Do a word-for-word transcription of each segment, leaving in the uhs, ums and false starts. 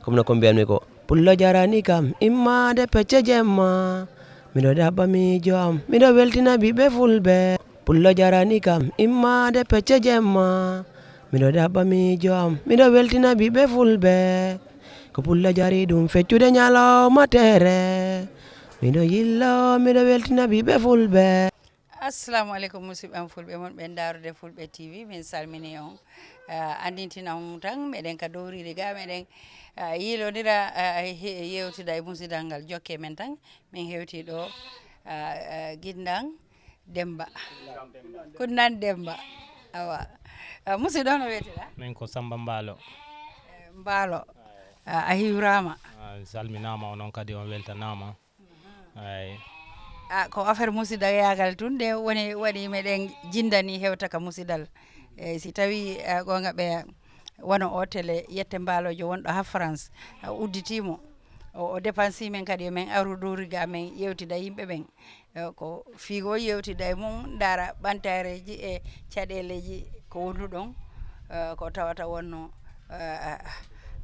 Comme no ko mbiyanmi ko, pullo jarani kam immaade pecce jemma. Miɗo ɗaɓɓa miijo am, miɗo weltina ɓiɓɓe fulɓe. Pullo jarani kam immaade pecce jemma. Miɗo ɗaɓɓa miijo am, miɗo weltina ɓiɓɓe fulɓe. Ko pullo jari ɗum feccude ñalawma tere. Miɗo yillo, miɗo weltina ɓiɓɓe fulɓe. Assalamu aleykum, musidɓe am fulɓe, mon ɓen daarude Fulɓe T V, min salmini on. Ah, andintina on tan, meɗen ka dowriri ga, meɗen, ah, yilondira, ah, he-, yewtida e musidal ngal. Jokke men tan, min hewti ɗo, ah, ah, Gindan Demba. Kundan Demba. Awa. Ah, musidɗo, no wiyetee-ɗaa? Min ko Samba Mbaalo. Eh, Mbaalo. Ah, a hiwraama. Ah, salminaama, onon kadi on weltanaama. Ay. Ah, ko affaire musidal yaagal tun, nde woni waɗi meɗen jindani hewta ka musidal. Eh, si tawi, ah, goonga ɓe wano o télé Yette Mbaaloojo wonɗo ha France, ah, udditiimo. O, o dépansi men kadi, yo men aru ɗo riga men yewtida yimɓe ɓen. Eh, ko fiigo yewtida e mum, ndaara ɓantareeji e caɗeeleeji ko wonduɗon, eh, ko tawata wonno, eh,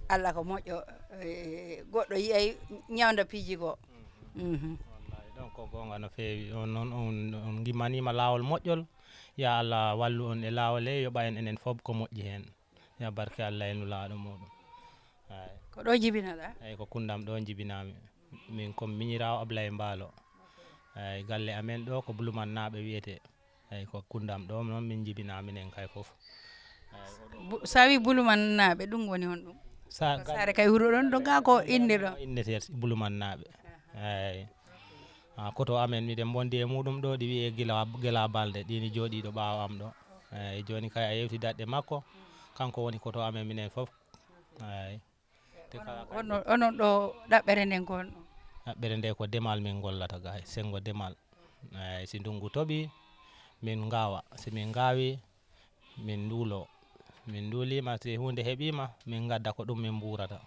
Allah ko moƴƴo, eh, goɗɗo yiyay ñawnda piiji goo. Mhm. Wallahi, ɗon ko goonga no feewi. On noon, on, on ngimmaniima laawol moƴƴol. Ya Allah wallu on e laawol he, yoɓa en enen fof ko moƴƴi heen. Ya barke Allah e nulaaɗo muɗum. Ay. Ko ɗo jibinaɗaa? Ay, ko Kundam ɗo jibinaami. Min ko miñiraawo Ablaye Mbaalo. Ay, galle amen ɗo ko Bulumannaaɓe wiyetee. Eyi, ko Kundam ɗo noon min njibinaa minen kay fof. Eyi, oɗo Bu-, so a wii Bulumannaaɓe, ɗum woni honɗum? Sa-, Ko saare kay wuro ɗon, ɗo gaa ko innde ɗon? Innetee Bulumannaaɓe. Eyi. Ah, koto amen, miɗen mbondi e muɗum ɗo, ɗi wiyee gila, gila balɗe, ɗi ni jooɗiiɗo ɓaawo am ɗo. Eyi, jooni kay a yewti daɗɗe makko, kanko woni koto amen minen fof. Eyi. Te kala Onon, onon ɗo ɗaɓɓere nden ko honɗum? Ɗaɓɓere nde ko demal min gollata ga, senngo demal. Eyi, si ndunngu toɓi, min ngaawa. Si min ngaawi, min nduulo. Min nduuliima, si huunde heɓiima, min ngadda ko ɗum min mbuurata.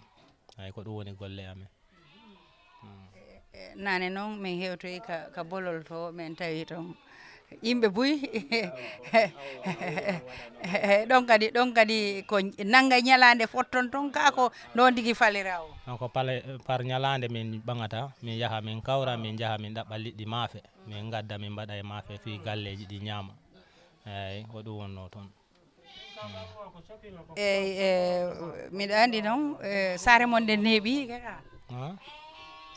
Eyi, ko ɗum woni golle amen. Mm. E, naane noon, min hewtoyi ka, ka bolol to, min tawi toon yimɓe buy. Ɗon kadi, ɗon kadi ko nannga ñalaande fotton toon, kaa ko noon tigi falira o? Non, ko pale, par ñalaande min ɓaŋata, min yaha, min kawra, min njaha, min ɗaɓɓa liɗɗi maafe, min ngadda, min mbaɗa e maafe fii galleeji ɗi ñaama. Eeyi, ko ɗum wonnoo toon. Eyi, e, miɗo anndi noon, e, saare mon nden neeɓi, kaka? Ha?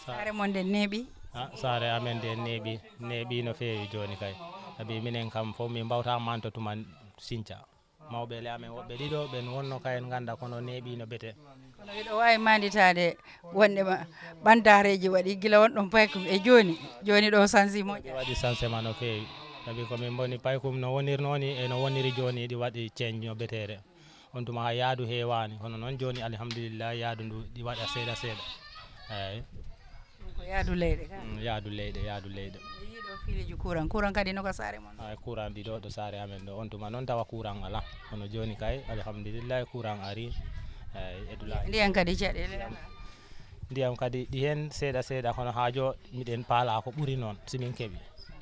Sa- Saare mon nden neeɓi? Ha, saare amen nden neeɓi, neeɓi no feewi jooni kay. Sabi minen kam fof min mbawta manto tuma sinca. Mawɓe le amen woɓɓe ɗiɗo, ɓen wonno kay en ngannda kono neeɓi no bete. Kono hiɗo waawi maanditaade wonde ma ɓantareeji waɗi gila won ɗon paykum e jooni, jooni ɗo sansi moƴƴa. Waɗi sansema no feewi. Sabi ko min mboni paykum no wonirnoo ni e no woniri jooni, ɗi waɗi change no beteere. On tuma haa yaadu heewaani, kono noon jooni alhamdulillah yaadu ndu ɗi waɗa seeɗa seeɗa. Eeyi. Ɗum ko yaadu leyɗe ka? Mm, yaadu leyɗe, yaadu leyɗe. Yiɗo fiiliji courant, courant kadi no ka saare mon? Ay, courant ɗi ɗo, ɗo saare amen ɗo. On tuma noon tawa courant alaa. Kono jooni kay, alhamdulillah, courant ari. Eeyi, e dula- Ndiyan kadi caɗeele alaa? Ndiyam kadi ɗi heen seeɗa seeɗa, kono haa jo miɗen paala ko ɓuri noon, si min keɓi.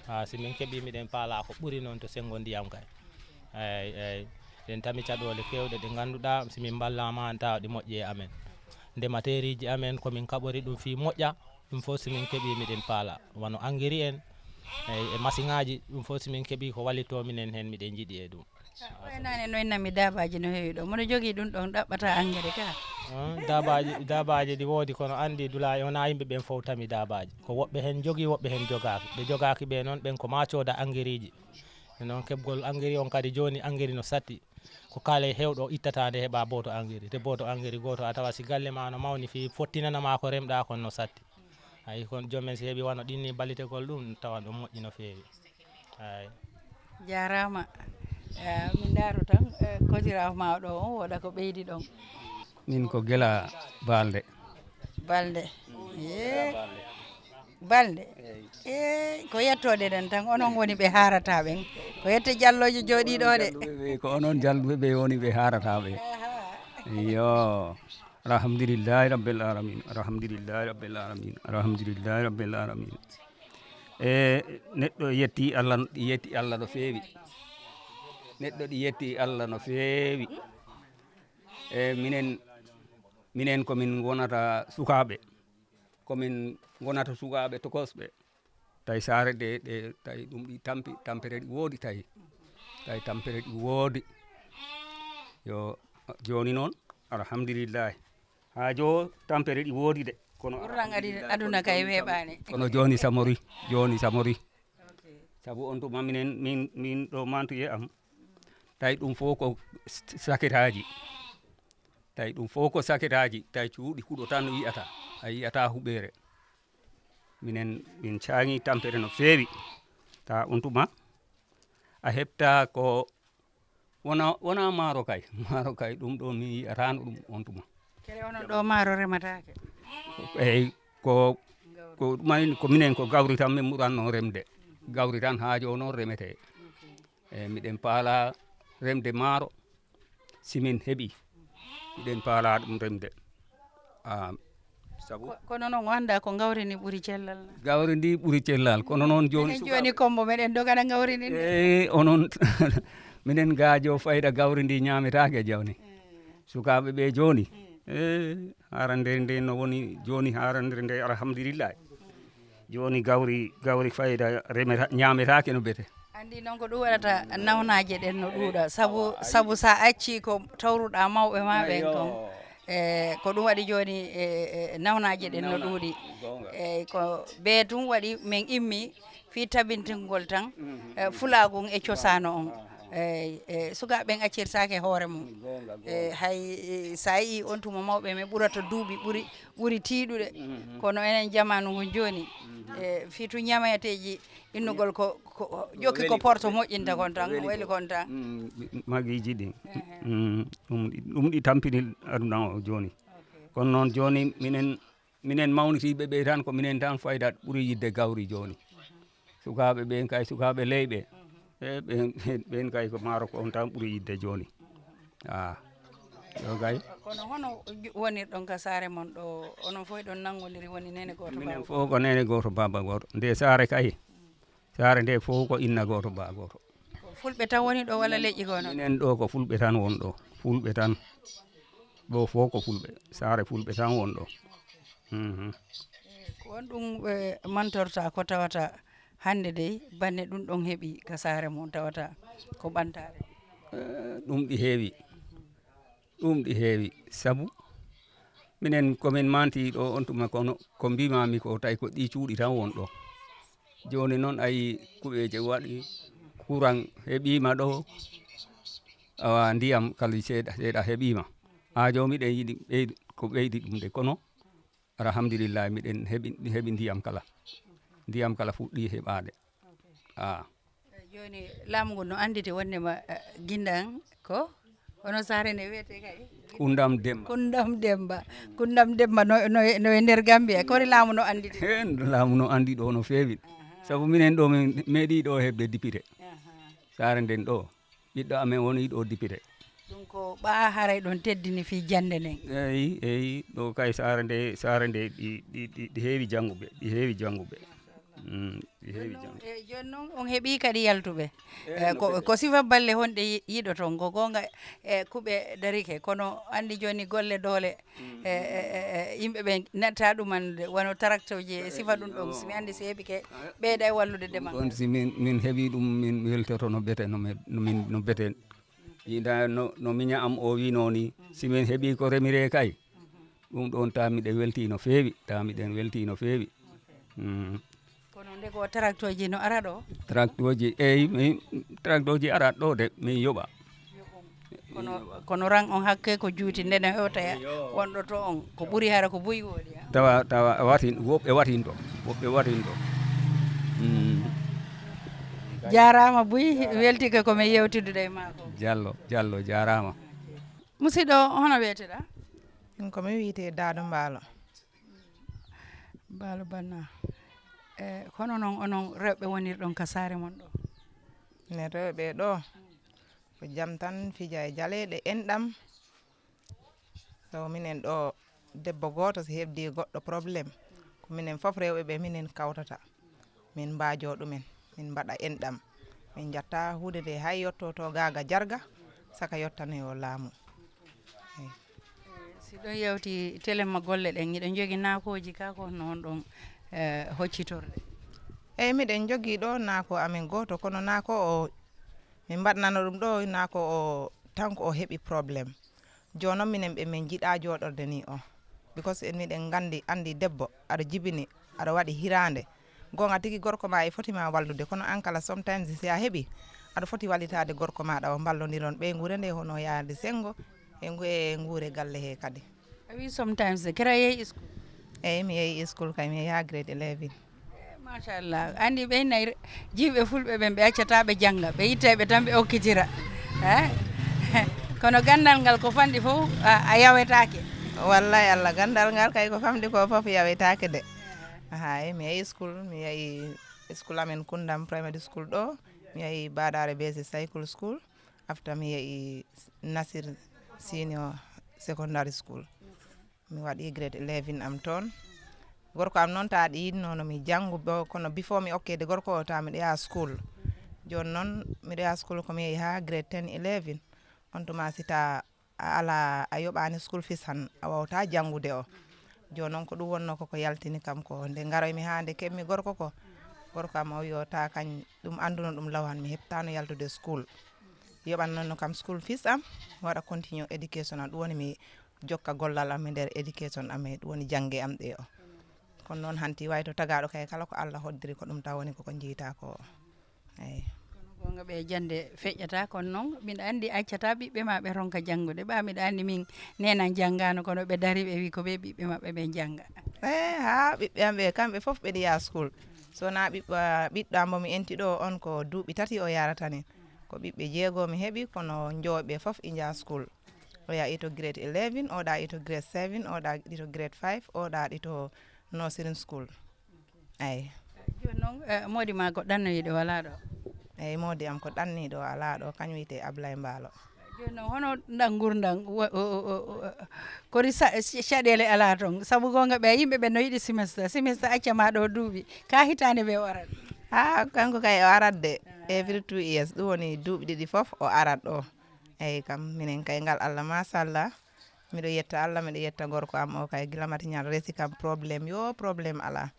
Ha, si min keɓi, miɗen paala ko ɓuri noon to senngo ndiyam kay. Eeyi, eeyi. Ɗen tami caɗoole keewɗe ɗe ngannduɗaa, si min mballaama, tawa ɗi moƴƴi e amen. Ndemateeriiji amen, ko min kaɓori ɗum fii moƴƴa, ɗum fof si min keɓi, miɗen paala. Wano angiri en, eeyi, e masiŋaaji, ɗum fof si min keɓi ko wallitoo minen heen, miɗen njiɗi e ɗum. Ɓay naane no innami daabaaji no heewi ɗo. Mono jogii ɗum ɗon ɗaɓɓata angiri ka? Ah, daabaaji, daabaaji ɗi woodi, kono anndi dulaaji, wonaa yimɓe ɓen fof tami daabaaji. Ko woɓɓe heen jogii, woɓɓe heen jogaaki. Ɓe jogaaki ɓe noon, ɓen ko maa cooda angiriiji. E noon keɓgol angiri on kadi jooni, angiri no satti. Ko kala e heewɗo ittata nde heɓa booto angiri. Te booto angiri gooto a tawa si galle ma no mawni fii fottinana ma ko remɗa kon no satti. Ayi, kon joom men si heɓi wano ɗin ni ballitegol ɗum, tawan ɗum moƴƴi no feewi. Ayi. Jaaraama. Eh, min ndaaru tan, eh, kotirawo ma ɗo on, woɗa ko ɓeydi ɗon. Min ko Gela Balde. Balde. Eh, Balde. Eh, ko yettoɗe ɗen tan, onon woni ɓe haarata ɓen. Ko yette Jalloojo jooɗii ɗo de. Jalluɓe ɓe, ko onon jalluɓe ɓe woni ɓe haarata ɓe. Aha. Iyo. Alhamdulillahi rabbil alamin. Alhamdulillahi rabbil alamin. Alhamdulillahi rabbil alamin. E neɗɗo yetti Allah, yetti Allah no feewi. Neɗɗo ɗi yetti Allah no feewi. E minen, Minen ko min ngonata sukaaɓe, ko min ngonata sukaaɓe tokosɓe. Tawi saare ɗe, ɗe, tawi ɗum ɗi tampi, tampere ɗi woodi tawi. Tawi tampere ɗi woodi. Yo, jooni noon, alhamdulillahi. Haa joo tampere ɗi woodi de. Kono Ɓurɗan adi-, alhamdulillahi, aduna kono kay jooni sam-, weeɓaani. Kono jooni samori, jooni samori. Ok. Sabu on tuma minen, min, min ɗo mantuye am. Tawi ɗum fof ko s-, saketaaji. Tawi ɗum fof ko saketaaji. Tawi cuuɗi kuɗo tan wiyata. A yiyata huɓeere. Minen, min caŋi tampere no feewi. Ta on tuma, a heɓta ko wona, wona maaro kay. Maaro kay, ɗum ɗo mi yiyataano ɗum on tuma. Kere onon ɗo maaro remataake? Eyi, ko, ko ɗum ay-, ko minen ko gawri tan min ɓuranno remde. Gawri tan haajo noon remete. Ok. Eyi, miɗen paala remde maaro, si min heɓi, miɗen paala ɗum remde. Ah, sabu Ko-, kono noon o anndaa ko gawri ndi ɓuri cellal na? Gawri ndi ɓuri cellal, kono noon jooni Minen jooni suka-, kombo meɗen dogana gawri ndi. Eyi, onon, minen gaajo fayda gawri ndi ñaametaake jooni. Eh. Sukaaɓe ɓe jooni. Eh. Eh, haarandere nde no woni jooni, haarandere nde, alhamdulillahi. Jooni gawri, gawri fayda remeta, ñaametaake no bete. Anndi noon ko ɗum waɗata nawnaaje ɗen no ɗuuɗa. Sabu, sabu sa acci ko tawruɗa mawɓe ma ɓen kon. Ayyo. E, ko ɗum waɗi jooni, e, e, nawnaaje ɗen no Nawna-, ɗuuɗi. Goonga. E, ko bee tun waɗi men immi fii tabintingol tan, mhm, eh, fulaagu on e cosaanu on. Aha. Eh, eh, sukaaɓe ɓen accirtaake hoore mum. Goonga, goonga. Eh, hay, eh, sa yi'i on tuma mawɓe men ɓurata duuɓi ɓuri, ɓuri tiiɗude. Mhm. Kono enen jamaanu ngun jooni, mhm, eh, fii tun ñameteeji innugol ko, ko, ko ƴokki ko weli, porto moƴƴinta kon tan, weli weli ko. Kon tan. Mm, magiiji ɗin. Ehe. Mm, ɗum, ɗum ɗi tampini aduna o jooni. Ok. Kono noon jooni minen Minen mawnitiiɓe ɓe tan, ko minen tan fayda ɓuri yiɗde gawri jooni. Sukaaɓe ɓen kay, sukaaɓe leyɓe. E ɓen, ɓen kay ko maaro ko on tan ɓuri yiɗde jooni. Ah. Yo kay. Kono hono wonirɗon ka saare mon ɗo, onon fof ɗon nanngondiri woni neene gooto, minen baaba fof ko neene gooto, baaba gooto. Nde saare kay, saare nde fof ko inna gooto, baa gooto. Ko fulɓe tan woni ɗo walla leƴƴi goo non? Minen ɗo ko fulɓe tan won ɗo. Fulɓe tan. Ɗo fof ko fulɓe. Saare fulɓe tan won ɗo. Mhm. Ko on ɗum, eh, mantorta ko tawata hannde dey banne ɗum ɗon heɓi ka saare mum tawata ko ɓantaare? Eh, ɗum ɗi heewi. Ɗum ɗi heewi. Sabu minen ko min manti ɗo on tuma kono ko mbimami ko tawi ko ɗi cuuɗi tan won ɗo. Jooni noon a yii kuɓeeje waɗi, courant heɓiima ɗo, awa ndiyam kadi seeɗa, seeɗa heɓiima. Haa jooni miɗen yiɗi ɓeydu, ko ɓeydi ɗum de, kono alhamdulillahi miɗen heɓi, heɓi ndiyam kala. Ndiyam kala fuɗɗi heɓaade. Ah. Jooni laamu ngu no annditi wonndema, eh, Gindan ko Hono saare nde wiyetee kay? Kundam Demba. Kundam Demba. Kundam Demba no, no, no e nder Gambia. Kori laamu no annditi? Heen laamu no anndi ɗo no feewi. Aha. Sabu minen ɗo min meeɗi ɗo heɓde député. Aha. Saare nden ɗo. Ɓiɗɗo amen woni ɗo député. Ɗum ko ɓaa haray ɗon teddini fii jannde nden. Eyi, eyi, ɗo kay saare nde, saare nde ɗi, ɗi, ɗi, ɗi heewi jannguɓe, ɗi heewi jannguɓe. Mm, ɗi heewi jannguɓe. Jooni noon, e, jooni noon on heɓii kadi yaltuɓe. Eh, eh, no ko, ɓe ko sifa balle honɗe yi-, yiɗoton? Ko goonga, e, kuɓe darike, kono anndi jooni golle doole, mm, e, e, e, e, yimɓe ɓe natta ɗuman wano taraktooji e sifa ɗum ɗon. Si mi anndi si heɓike, ɓeyda e wallude demal ngal. Ɗum ɗon si min, min heɓii ɗum, min weltoto no bete, no me-, no min, no bete. Yiɗa no, no miña am o wiinoo ni, si min heɓii ko remiree kay, ɗum ɗoon taa miɗen weltii no feewi, taa miɗen weltii no feewi. Mm. Kono nde ko taraktooji no ara ɗo? Taraktooji, eyi, mi, taraktooji arat ɗo de, min yoɓa. Kono, kono ran on hakke ko juuti nde no hewta ya, wonɗo to on, ko ɓuri hara ko buy woodi ya. Tawa, tawa watin, woɓɓe watin ɗo, woɓɓe watin ɗo. Mm. Jaaraama buy, weltike ko min yewtidude e maa ko. Jallo, Jallo, jaaraama. Musiɗɗo, hono wiyeteɗaa? Min ko mi wiyetee Daado Mbaalo. Mbaalo Banna. E, kono noon, onon rewɓe wonirɗon ka saare mon ɗo? Minen rewɓe ɗo, ko jam tan, fija e jaleeɗe enɗam. Sabu minen ɗo, debbo gooto so heɓdii goɗɗo problème, ko minen fof rewɓe ɓe minen kawtata. Min mbaajoo ɗumen, min mbaɗa enɗam. Min njatta huunde nde hay yotto to gaaga jarga, saka yottanoyo laamu. Eey. Ɗum yewti telema golle ɗen, hiɗo jogi naakooji ka ko honno on ɗon eh, hoccitorde? Eyi, miɗen jogii ɗo naako amen gooto, kono naako o min mbaɗnano ɗum ɗo naako o tan ko o heɓi problème. Jooni noon minen ɓe min njiɗaa jooɗorde nii o, because en miɗen nganndi anndi debbo aɗa jibini, aɗa waɗi hiraande. Goonga tigi gorko ma e foti ma wallude, kono an kala sometimes si a heɓi aɗa foti wallitaade gorko maɗa o, mballondiron ɓeynguure nde hono yaade senngo e ngu- e nguure galle he kadi. A wi sometimes de kera yehi school? Eyi, mi yehi school kay, mi yehi ha grade eleven. Machallah, andi ɓe nay jiwɓe fulɓe ɓen ɓe accata ɓe janga, ɓe ittay ɓe tan ɓe okkitira. Eh? Kono gandal ngal ko fanɗi fof a a yawetake. Wallay Allah, gandal ngal kay ko famɗi ko fof yawetake de. Ahay, mi yehi school, mi yehi school amen Kundam Primary School ɗo, mi yehi Badare Basic Cycle School, after mi yehi Nasir Senior Secondary School. Mi waɗi grade eleven am toon. Gorko am noon ta ɗi yiɗno no mi janngu bo kono before mi okkede gorko o ta miɗo yaha school. Jooni noon miɗo yaha school ko mi yehi haa grade ten eleven. On tuma si ta a ala a yoɓaani school fees han a wawta janngude o. Jooni noon ko ɗum wonno koko yaltini kam ko nde ngaroymi haa nde keɓmi gorko ko. Gorko am o yo ta kañ ɗum annduno ɗum law han mi heɓtano yaltude school. Yoɓan noon kam school fees am mi waɗa continue education am ɗum woni mi jokka gollal am e nder education am e ɗum woni jannge am ɗe o. Kono noon hanti way to tagaaɗo kay kala ko Allah hoddiri ko ɗum taw woni koko jiyta ko o. Eyi. Kono goonga ɓe jannde feƴƴata kono noon miɗa anndi accata ɓiɓɓe ma ɓe ronka janngude ɓa miɗa anndi min nenan janngano kono ɓe dari ɓe wi ko ɓe ɓiɓɓe maɓɓe ɓe jannga. Eyi ha ɓiɓɓe am ɓe kamɓe fof ɓeɗi yaha school. So wona ɓiɓɓa ɓiɗɗo am mo mi enti ɗo on ko duuɓi tati o yarata nin. Ko ɓiɓɓe jeego mi heɓi kono njooɓe fof i njaha school. Oya ito grade eleven, oɗa ito grade seven, oɗa ito grade five, oɗa ito nursery school. Eyi. Jooni noon eh, moodi ma ko ɗannoyiɗo wala ɗo? Eyi moodi am ko ɗanniɗo ala ɗo kañ wiyete Ablay Mbaalo. Jooni noon hono ɗan ngurdan kori caɗele ala toon sabu goonga ɓe yimɓe ɓe no yiɗi semestre semestre accama ɗo duuɓi ka hitaande ɓe o arat? Ha kanko kay o arat de every two years ɗum woni duuɓi ɗiɗi fof o arat ɗo. Eyi kam minen kay ngal Allah machallah. Miɗo yetta Allah miɗo yetta gorko am o kay gila mati ñal resi kam problème yo problème ala.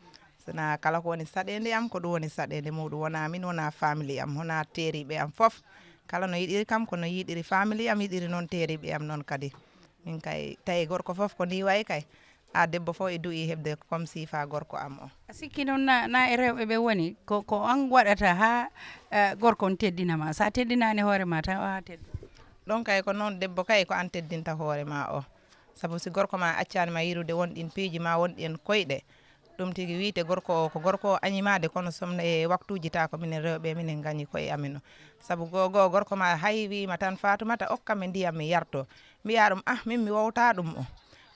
Sona kala ko woni saɗede am ko ɗum woni saɗede muɗum wona min wona family am wona teriɓe am fof. Kala no yiɗiri kam kono yiɗiri family am yiɗiri noon teriɓe am noon kadi. Min kay tawi gorko fof ko ni wayi kay. A debbo fof e du'i heɓde comme sifa gorko am o. A sikki noon na, na e rewɓe ɓe woni ko, ko an waɗata ha eh, gorko on teddinama. Sa teddinani hoore ma tan o ha teddu. Ɗon kay ko noon debbo kay ko an teddinta hoore ma o. Sabu si gorko ma accani ma yirude won ɗin piiji ma won ɗi en koyɗe. Ɗum tigi wiyte gorko o ko gorko o añimaade kono somna e waktuuji ta ko minen rewɓe minen gañi koye amen o. Sabu goo goo gorko ma hay wiima tan Faatumata okkam e ndiyam mi yarto. Mbiya ɗum ah min mi wowta ɗum o.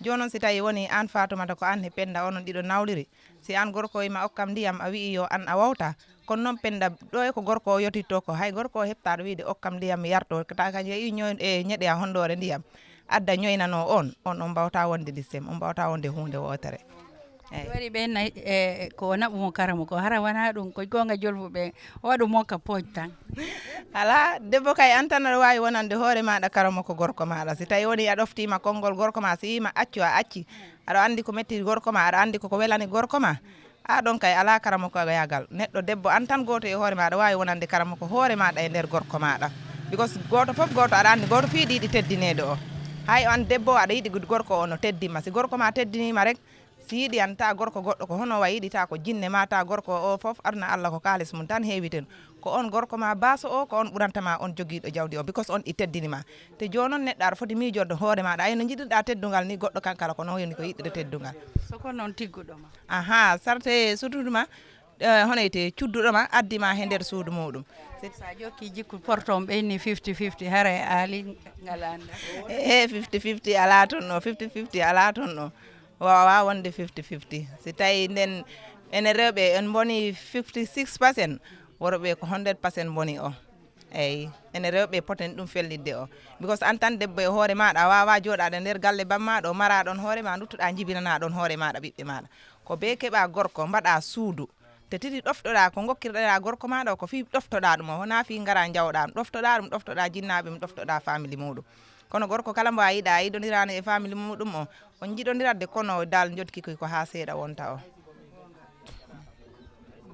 Jooni noon si tawi woni aan Faatumata ko aan e Pennda onon ɗiɗo nawliri. Si aan gorko wiima okkam ndiyam a wi'i yo aan a wowta. Kono noon Pennda ɗo e ko gorko o yotitto ko hay gorko o heɓtaɗo wiide okkam ndiyam mi yarto ta kañ yeeyi ñoy e ñeɗe a hondoore ndiyam adda ñoynano on on on mbawta wonde lisem on mbawta wonde hunde wotere. Eyi. Waɗi ɓe nayi e ko o naɓu mo karamo ko hara wona ɗum ko goonga jolfuɓe o waɗu mo ka pooƴ tan. Ala debbo kay an tan aɗa wawi wonande hoore maɗa karamo ko gorko maɗa si tawi woni a ɗoftima konngol gorko ma si wima accu a acci aɗa andi ko metti gorko ma aɗa andi koko welani gorko ma. A ɗon kay alaa karamoko yagal neɗɗo debbo an tan gooto e hoore ma aɗa waawi wonande karamoko hoore maɗa e nder gorko maɗa. Because gooto fof gooto aɗa anndi gooto fii ɗiɗi teddineede o. Hay an debbo aɗa yiɗi gorko o no teddima si gorko ma teddinima rek. Si yiɗi an ta gorko goɗɗo ko hono wa yiɗi ta ko jinne ma ta gorko o fof aduna Allah ko kaalis mum tan heewi ten. Ko on gorko ma baaso o ko on ɓuranta ma on jogiiɗo jawdi o because on ɗi teddini ma. Te jooni noon neɗɗo aɗa foti miijorde hoore maɗa ay no jiɗirɗa teddungal ni goɗɗo kankala ko noon woni ko yiɗiri teddungal. So ko noon tigguɗo ma. Ahaa sarte sutudu ma eh, hono ete cudduɗo ma addi ma he nder suudu muɗum. Sa jokki jikku porto on ɓeyni fifty fifty hara e aali ngal anda. He fifty fifty ala toon no fifty fifty ala toon no. Wawa wonde fifty fifty si tawi nden ene rewɓe en boni fifty six percent worɓe ko hundred percent boni o. Eyi ene rewɓe poten ɗum fellitde o. Because an tan debbo e hoore maɗa a wawa joɗade nder galle bammaɗo o maraɗon hoore ma duttoɗa jibinanaɗon hoore maɗa ɓiɓɓe maɗa. Ko be keɓa gorko mbaɗa suudu te titi ɗoftoɗa ko gokkirɗa gorko maɗa o ko fi ɗoftoɗa ɗum o wona fi gara jawɗa ɗum ɗoftoɗa ɗum ɗoftoɗa jinnaɓe mum ɗoftoɗa famili muɗum. Kono gorko kala mbo a yiɗa, a yiɗondirano e famille muɗum o, on jiɗondirat de, kono dal jotki ko, ko ha seeɗa wonta o.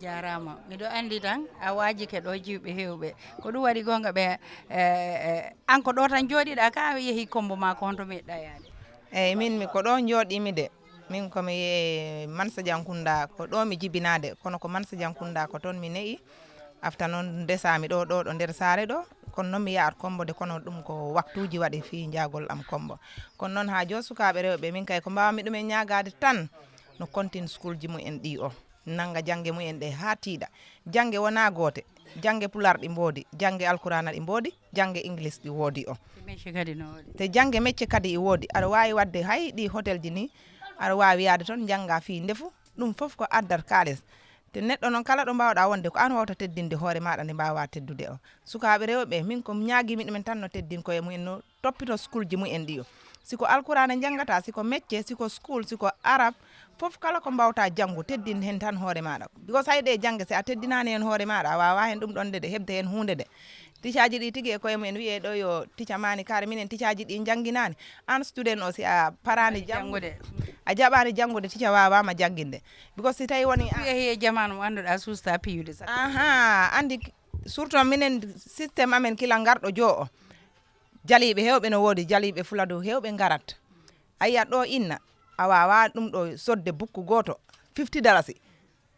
Jarama. Miɗo andi tan a waajike ɗo jiwɓe hewɓe. Ko ɗum waɗi gonga ɓe, eh, eh, an ko ɗo tan jooɗiɗa ka, a yehi Kombo ma ko honto meɗɗa yaade? Eyyi, min mi ko ɗo jooɗimi de. Min ko mi ye Mansa Jankunda, ko ɗo mi jibinade, kono ko Mansa Jankunda ko toon mi ne'i. Afta noon ndesami ɗo, ɗo, ɗo nder saare ɗo. Kono noon mi yahat Kombo de, kono ɗum ko waktuji waɗi fi jagol am Kombo. Kono noon ha jo sukaɓe rewɓe, min kay ko mbawmi ɗumen ñagade tan, no kontin school ji mumen ɗi o. Nanga jangge mumen ɗe ha tiiɗa. Jangge wona goote. Jangge pular ɗi mboodi, jangge alkurana ɗi mboodi, jangge English ɗi woodi o. Mecce kadi no waɗi. Te jangge mecce kadi e woodi. Aɗa wawi wadde hay ɗi hotel ji ni, aɗa wawi yaade toon janga fi ndefu. Ɗum fof ko addat kaalis. Te neɗɗo noon kala ɗo mbawɗa wonde, ko an wawta teddinde hoore maɗa nde mbawa teddude o. Sukaɓe rewɓe, min ko ñaagimi ɗumen tan no teddin koye mumen, no toppito school ji mumen ɗi o. Siko alkurana jangata, siko mecce, siko school, siko arab, fof kala ko mbawta janngu, teddin hen tan hoore maɗa. Because hay ɗe jannge, si a teddinani hen hoore maɗa, a wawa hen ɗum ɗon de, de heɓde hen hunde de. Ticaji ɗi tigi e koye mumen wiye ɗo yo tica mani kare, minen ticaji ɗi jannginani. An student o, si a parani janngude, a jaɓani janngude, tica wawama jannginde. Because si tawi woni a Yehi e jamanu mo annduɗa susta piyude sa. Aha, andi surtout minen système amen kila ngarɗo jo o. Jaliɓe hewɓe no woodi, jaliɓe Fuladu hewɓe ngarat. A yiyat ɗo inna, a wawa ɗum ɗo sodde bukku goto fifty dalasi.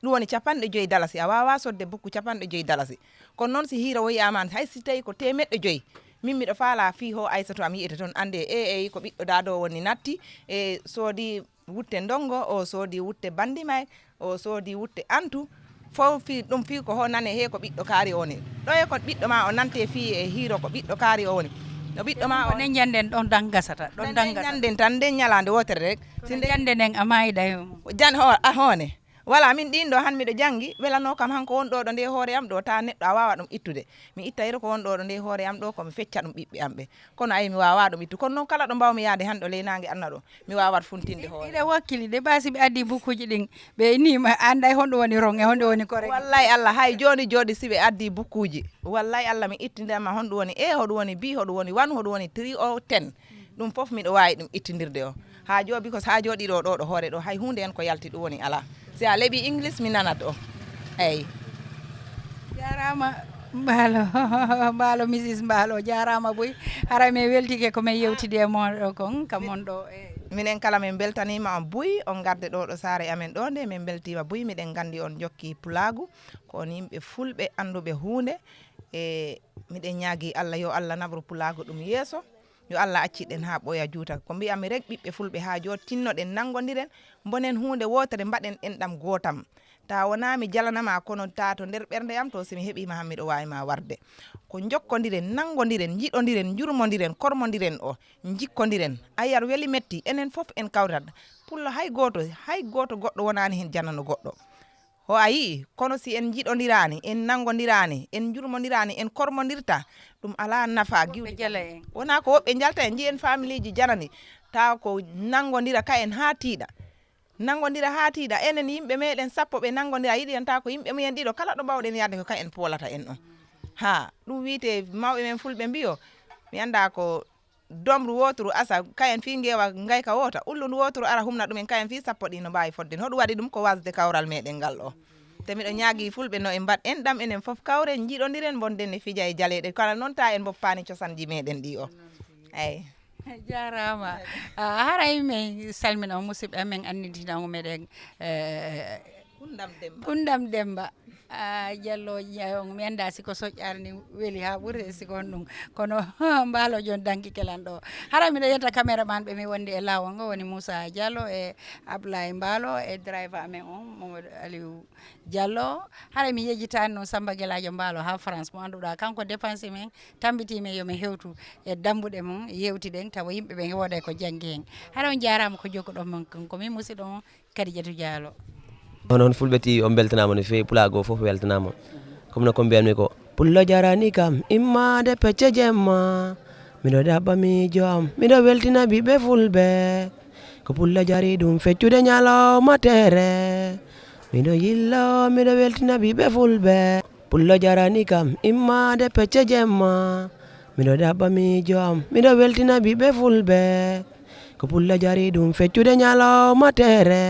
Ɗum woni capanɗe joyi dalasi, a wawa sodde bukku capanɗe joyi dalasi. Kono noon si hiira woyama, hay si tawi ko temeɗɗe joyi, min miɗo faala fi ho Aysatu am yiyete toon, ande e, e ko ɓiɗɗo dado woni natti, e soodi wutte ndongo, o soodi wutte bandimay, o soodi wutte antu. Fof fi ɗum fi ko ho nane he ko ɓiɗɗo kaari o woni. Ɗo e ko ɓiɗɗo ma o nante fi e hiiro ko ɓiɗɗo kaari o woni. No ɓiɗɗo ma o Nden janden ɗon dan gasata, ɗon dan gasata. Ñanden tan nden ñalande wotere rek. Si nde Jande nden a mayi ɗayo. Jan ho a hone. Wala min ɗin ɗo han miɗo jangi, welano kam hanko won ɗo ɗo nde hoore am ɗo, ta neɗɗo a wawa ɗum ittude. Mi itta hiro ko won ɗo ɗo nde hoore am ɗo, ko mi fecca ɗum ɓiɓɓe am ɓe. Kono ay mi wawa ɗum ittu. Kono noon kala ɗo mbawmi yaade han ɗo ley nangue anna ɗo, mi wawat funtinde hoore. Ila wakkili de basi ɓe addi bukkuji ɗin, ɓe inima anday honɗo woni rong e honɗo woni kore. Wallay Allah, hay joni joni si ɓe addi bukkuji, wallay Allah mi ittindirma honɗum woni e, hoɗum woni bi, hoɗum woni wan, hoɗum woni tri o ten. Ɗum fof miɗo wawi ɗum ittindirde o. Ha jo, because ha joɗiɗo ɗo ɗo hoore ɗo hay hunde en ko yalti ɗum woni ala. Si a leɓi English mi nanat o. Eyyi. Jarama. Mbaalo. Mbaalo, Mrs Mbaalo, jarama buy. Haray mi weltike ko min yewtidi e mon ɗo kon, ka mon ɗo e. Minen kala min beltanima on buy, on garde ɗo ɗo saare amen ɗo nde, min beltima buy, miɗen gandi on jokki pulagu, ko on yimɓe fulɓe anduɓe hunde. E miɗen ñaagi Allah yo Allah nabru pulagu ɗum yeeso, yo Allah acciɗen ha ɓooya juuta. Ko mbiyami rek, ɓiɓɓe fulɓe, ha jo tinnoɗen, nangodiren, mbonen hunde wotere, mbaɗen enɗam gotam. Ta wona mi jalanama, kono ta to nder ɓernde am to, si mi heɓima han miɗo wawi ma warde. Ko jokkodiren, nangodiren, jiɗodiren, jurmodiren, kormodiren o, jikkodiren. Ayar weli metti, enen fof en kawrat. Pullo hay goto, hay goto goɗɗo wonani hen janano goɗɗo. Ho a yii, kono si en jiɗodirani, en nangodirani, en jurmodirani, en kormodirta, ɗum ala nafa. Giwɗi jala en. Wona ko woɓɓe jalta en, jiyen familiji janani, taw ko nangodira ka en ha tiiɗa. Nangodira ha tiiɗa, enen yimɓe meɗen sappo ɓe nangodira, yiɗi en taw ko yimɓe mumen ɗiɗo, kala ɗo mbawɗen yaade ko ka en polata en ɗon. Ha, ɗum wiite mawɓe men fulɓe mbiyo, mi anda ko domru woturu asa, kayen fi ngewa ngayka wota, ullundu woturu ara humna ɗumen, kayen fi sappo ɗi no mbawi fodde. Hoɗum waɗi ɗum? Ko wasde kawral meɗen ngal ɗo. Te miɗo ñaagi fulɓe no en mbaɗ en ɗam, enen fof kawren, jiɗodiren, mbonden e fija e jaleɗe, kala noon ta en mboppani cosanji meɗen ɗi o. Eyyi. Jarama. Ah, haray min salmina on musidɓe amen, annitina on meɗen, eh, Kundam Demba. Kundam Demba. Ah, Jallo, ja-, on mi anda siko soƴƴare ni weli ha ɓuuri siko on ɗum. Kono Mbaalo jon danki kelan ɗo. Hara miɗo yetta caméraman ɓe mi wondi e lawol ngo woni Moussa Diallo e Ablaye Mbaalo e driver amen on Mamadou Aliou Diallo. Hara mi yejitani noon Samba Gueladio Mbaalo ha France mo annduɗa kanko dépense men, tambiti men yo mi hewtu e dambuɗe mum, yewtiɗen tawa yimɓe ɓe wooda ko janngi hen. Hara on jarama ko jokkuɗon mon kon, ko min musidɗo on Kadijatou Diallo. Onon Fulɓe T V, on beltanama no feewi, pulaagu o fof weltanama. Comme no ko mbiyanmi ko, pullo jarani kam immade pecce jemma, miɗo ɗaɓɓa miijo am, miɗo weltina ɓiɓɓe fulɓe. Ko pullo jari ɗum feccude ñalawma tere, miɗo yillo, miɗo weltina ɓiɓɓe fulɓe. Pullo jarani kam immade pecce jemma, Miɗo ɗaɓɓa miijo am, miɗo weltina ɓiɓɓe fulɓe. Ko pulla jari ɗum feccude ñalawma tere.